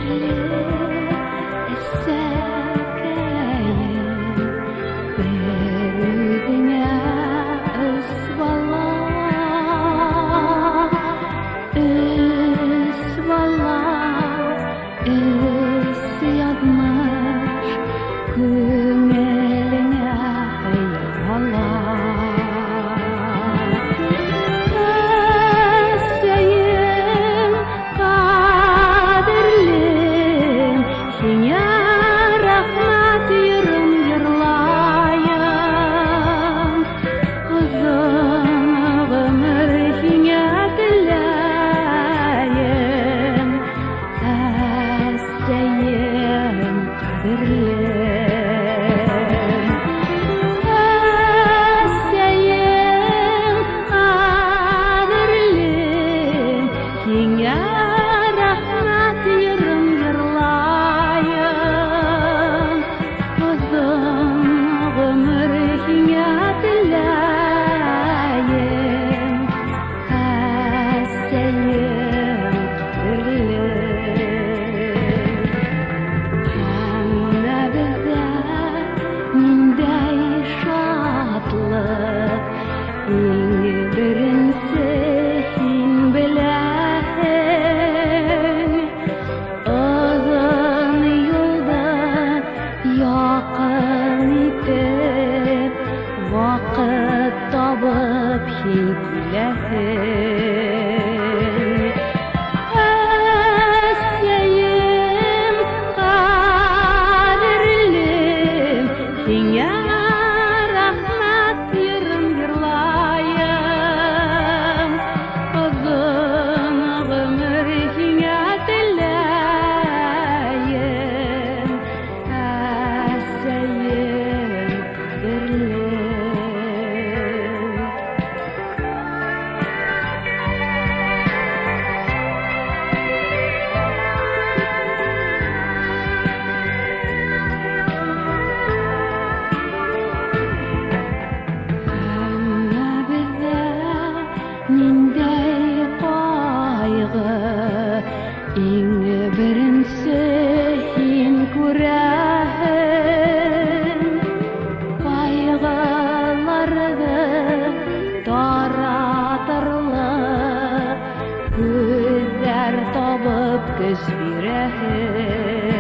Ҡәҙерле әсәкәйем, бер үҙеңә өс бала, өс бала, өс яҙмыш күңелеңә һыя. Әсәйем, ҡәҙерлем, һиңә рәхмәт йырын йырлайым. Оҙон ғүмер һиңә теләйем, әсәйем, ҡәҙерлем. Әсәйем, ҡәҙерлем, һиңә рәхмәт йырын йырлайым. Оҙон ғүмер һиңә теләйем, әсәйем, ҡәҙерлем. Һәммәбеҙҙә ниндәй шатлыҡ, иң беренсе һин беләһең. Оҙон юлда яҡын итеп, ваҡыт табып һин киләһең. Әсәйем, ҡәҙерлем, һиңә рәхмәт йырын йырлайым. Оҙон ғүмер һиңә теләйем, әсәйем, ҡәҙерлем. Һәммәбеҙҙә ниндәй ҡайғы, иң беренсе һин күрәһең. Ҡайғыларҙы таратырлыҡ һүҙҙәр табып көс бирәһең.